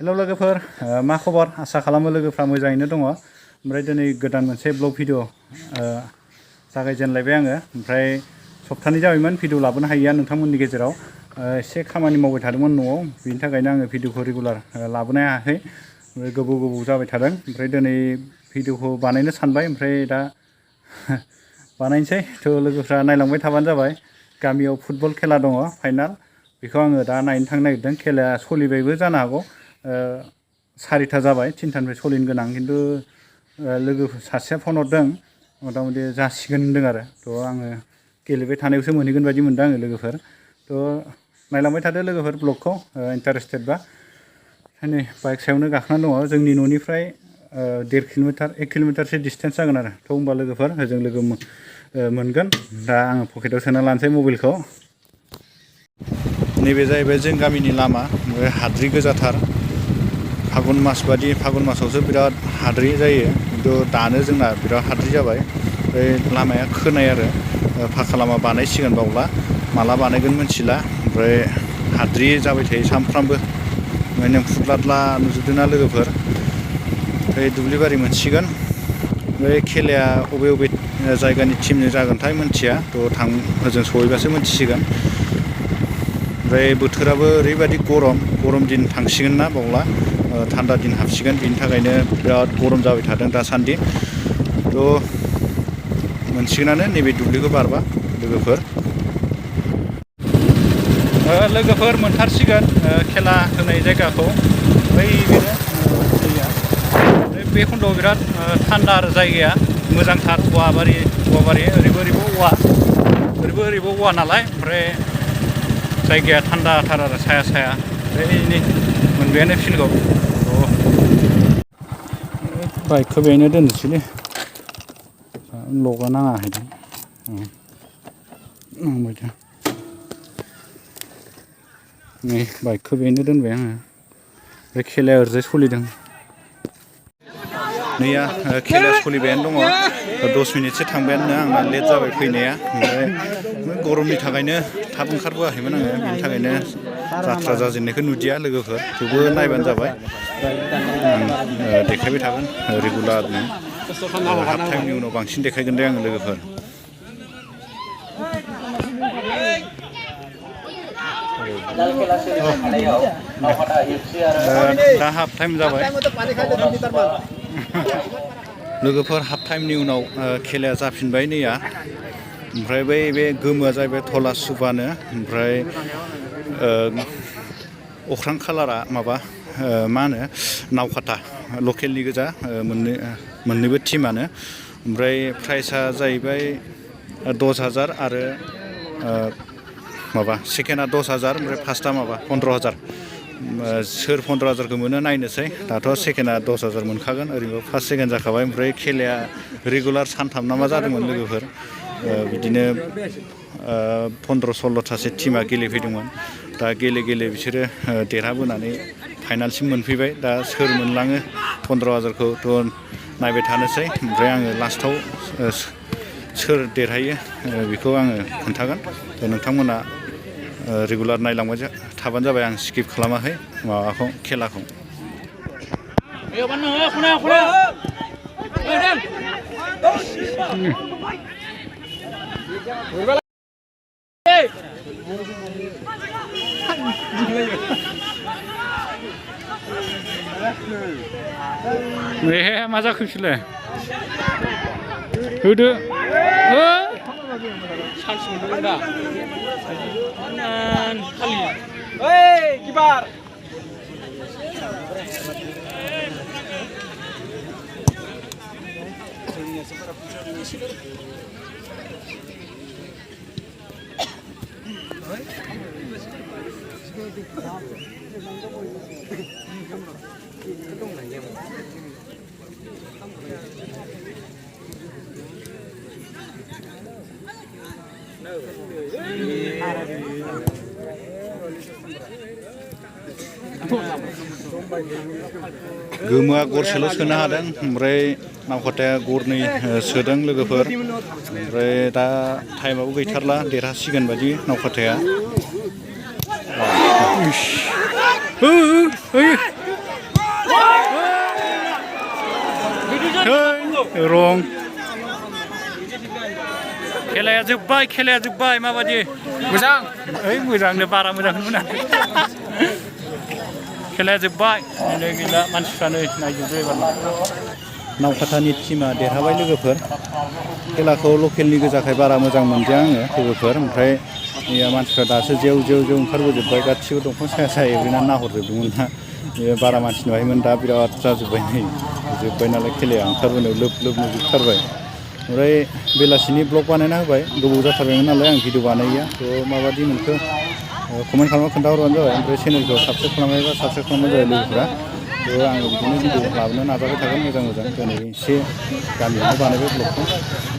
hello लोगोफोर मा खबर आसा खालामो लोगोफ्रा मोजाङैनो दङ ओमफ्राय दिनै गोदान मोनसे ब्लग भिडिअ जागायजेनलायबाय आङो ओमफ्राय सप्तानै जाबायमोन भिडिअ लाबोनो हायैया नोंथांमोननि गेजेराव एसे खामानि मावबाय थादोंमोन न'आव बिनि थाखायनो आङो भिडिअखौ रेगुलार लाबोनो हायाखै गोबाव जाबाय थादों ओमफ्राय दिनै भिडिअखौ बानायनो सानबाय ओमफ्राय दा बानायनोसै थ' लोगोफ्रा नायलांबाय थाबानो जाबाय गामियाव फुटबल खेला दङ फाइनाल बेखौ आङो दा नायनो थांनो नागिरदों खेलाया सोलिबायबो जानो हागौ 4टा जाबाय 3टानिफ्राय सोलिनो गोनां खिन्थु लोगो सासेया फन हरदों मथा-मथि जासिगोन होनदों आरो थ' आङो गेलेबाय थानायावसो मोनहैगोन बायदि मोनदों आङो लोगोफोर थ' नायलांबाय थादो लोगोफोर ब्लगखौ इन्टारेस्टेडबा नै बाइक सायावनो गाखोनानै दङ जोंनि न'निफ्राय 1.5 किल'मिटार 1 किल'मिटारसो डिसटेन्स जागोन आरो थ' होमबा लोगोफोर जों लोगो मोनगोन दा आङो पकेटाव सोना लानोसै मबाइलखौ नैबे जाहैबाय जों गामिनि लामा हाद्रि गोजाथार फागुन मास बादि फागुन मासावसो बिराद हाद्रि जायो खिन्थु दानो जोंना बिराद हाद्रि जाबाय ओमफ्राय लामाया खोनाय आरो फाखा लामा बानायसिगोन बावला माला बानायगोन मिथिला ओमफ्राय हाद्रि जाबाय थायो सामफ्रामबो माने फुद्लाद्ला नुजोबदोंना लोगोफोर ओमफ्राय दुब्लिबारि मोनसिगोन ओमफ्राय खेलाया बबे जायगानि टिमनि जागोनथाय मिथिया थ' हजों सहैबासो मिथिसिगोन ओमफ्राय बोथोराबो ओरैबायदि गरम दिन थांसिगोन ना बावला थान्दा दिन हाबसिगोन बिनि थाखायनो बिराद गरम जाबाय थादों दासान्दि थ' मोनसिगोनानो नैबे दुब्लिखौ बारबा लोगोफोर मोनथारसिगोन खेला होनाय जायगाखौ बै बे खन्द'आव बिराद थान्दा आरो जायगाया मोजांथार औवाबारि ओरैबो औवा नालाय ओमफ्राय जायगाया थान्दाथार आरो साया नै मोनबायानो फिल्डखौ बाइकखौ बेहायनो दोननोसैलै लगा नाङाखै नांबाय दा नै बाइकखौ बेहायनो दोनबाय आङो बे खेलाया ओरैजाय सोलिदों नैया खेलाया सोलिबायानो दङ 10 मिनिटसो थांबायानो आंना लेट जाबाय फैनाया ओमफ्राय गरमनि थाखायनो थाब ओंखारबोआखैमोन आङो बिनि थाखायनो जात्रा जाजेननायखौ नुदिया लोगोफोर थेवबो नायबानो जाबाय आं देखायबाय थागोन रेगुलारनो हाफ टाइमनि उनाव बांसिन देखायगोन दे आङो लोगोफोर दा हाफ टाइम जाबाय लोगोफोर हाफ टाइमनि उनाव खेलाया जाफिनबाय नैया ओमफ्राय बे गोमोआ जाहैबाय थला सुबानो ओमफ्राय अख्रां खालारा माबा मा होनो नावखाथा लकेलनि गोजा मोननैबो टिमानो ओमफ्राय प्राइजआ जाहैबाय 10,000 आरो माबा सेकेन्डआ 10,000 ओमफ्राय फार्स्टआ माबा 15,000 सोर 15,000खौ मोनो नायनोसै दाथ' सेकेन्डआ 10,000 मोनखागोन ओरैनो फार्स्ट सेकेन्ड जाखाबाय ओमफ्राय खेलाया रेगुलार सानथाम ना मा जादोंमोन लोगोफोर बिदिनो 15-16थासो टिमा गेलेफैदोंमोन दा गेले बिसोरो देरहाबोनानै फाइनालसिम मोनफैबाय दा सोर मोनलाङो 15,000खौथ' नायबाय थानोसै ओमफ्राय आङो लास्टाव सोर देरहायो बेखौ आङो खोन्थागोन नोंथांमोना रेगुलार नायलांबाय थाबानो जाबाय आं स्किप खालामाखै माबाखौ खेलाखौ मा जाखो बिसोरलाय होदो गोमोआ गरसेल' सोनो हादों ओमफ्राय नावखाथाया गरनै सोदों लोगोफोर ओमफ्राय दा टाइमाबो गैथारला देरहासिगोन बायदि नावखाथाया रं खेलाया जोब्बाय माबादि मोजां ओइ मोजांनो बारा मोजां मोना खेलाया जोब्बाय गैला मानसिफ्रानो नायजोबदो एबार नावकाटानि टिमा देरहाबाय लोगोफोर खेलाखौ लकेलनि गोजाखाय बारा मोजां मोनदिया आङो लोगोफोर ओमफ्राय मानसिफ्रा दासो जेव ओंखारबोजोब्बाय गासिबो दंफां साया एब्रेनानै नाहरजोबदोंमोन ना बारा मानसि नुवाखैमोन दा बिराद जाजोब्बाय नै जोब्बाय नालाय खेलाया ओंखारबोनायाव लोब नुजोबथारबाय ओमफ्राय बेलासिनि ब्लग बानायना होबाय गोबाव जाथारबायमोन नालाय आं भिडिअ बानायैया थ' माबादि मोनखो कमेन्ट खालामना खोन्थाहरबानो जाबाय ओमफ्राय चेनेलखौ साबस्क्राइब खालामनायबा साबस्क्राइब खालामबानो जाबाय लोगोफोरा थ' आङो बिदिनो भिडिअ लाबोनो नाजाबाय थागोन मोजां दिनै एसे गामियावनो बानायबाय ब्लगखौ